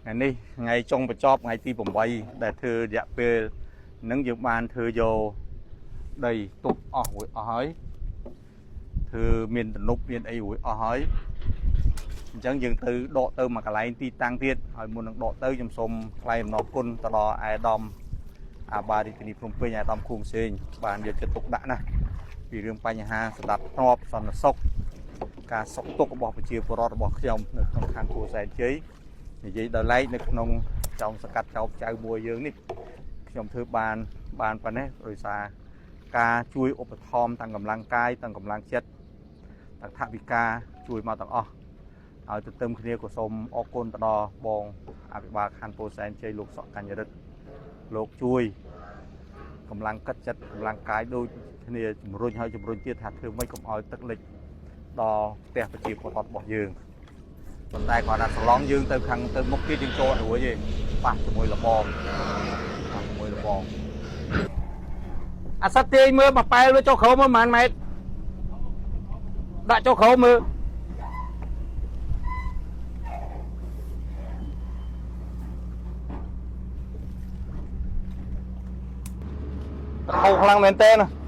ថ្ងៃនេះថ្ងៃចុងបញ្ចប់ថ្ងៃទី8ដែលធ្វើរយៈពេលនឹងយើងបានធ្វើយកដីទុកអស់រួចអស់ហើយធ្វើមានទំនប់មានអីរួចអស់ហើយអញ្ចឹងយើងទៅដកទៅមកកន្លែងទីតាំងទៀតហើយមុននឹងដកទៅខ្ញុំសូមថ្លែងអំណរគុណទៅដល់អាយដាមអាបារាជធានីភ្នំពេញអាយដាមខួងសេងបានយកចិត្តទុកដាក់ណាស់ពីរឿងបញ្ហាស្ដាប់ធ្នាប់សន្តិសុខការសុខទុក្ខរបស់ប្រជាពលរដ្ឋរបស់ខ្ញុំនៅក្នុងខណ្ឌពោធិ៍សែនជ័យនិយាយដោយឡែកនៅក្នុងចោមសកាត់ចោបចៅមួយយើងនេះខ្ញុំធ្វើបានបានប៉ុណ្ណេះដោយសារការជួយឧបត្ថម្ភទាំងកម្លាំងកាយទាំងកម្លាំងចិត្តទាំងថវិកាជួយមកទាំងអស់ហើយទន្ទឹមគ្នាក៏សូមអរគុណទៅដល់បងអភិបាលខណ្ឌពោធិ៍សែនជ័យលោកសុកកញ្ញរិទ្ធលោកជួយកម្លាំងកាត់ចិត្តកម្លាំងកាយដូចគ្នាជំរុញហើយជំរុញទៀតថាធ្វើម៉េចកុំឲ្យទឹកលិចដល់ផ្ទះប្រជាពលរដ្ឋរបស់យើងប៉ុន្តែគាត់ថាសឡង់យើងទៅខាងទៅមុខទៀតយើងចូលអត់រួចទេប៉ះជាមួយលបងប៉ះជាមួយលបងអាសិតទាញមើលមកប៉ែលវាចុះក្រោមមើលប្រហែលម៉ែត្រដាក់ចុះក្រោមមើល ទឹកហូរខ្លាំងមែនតើណា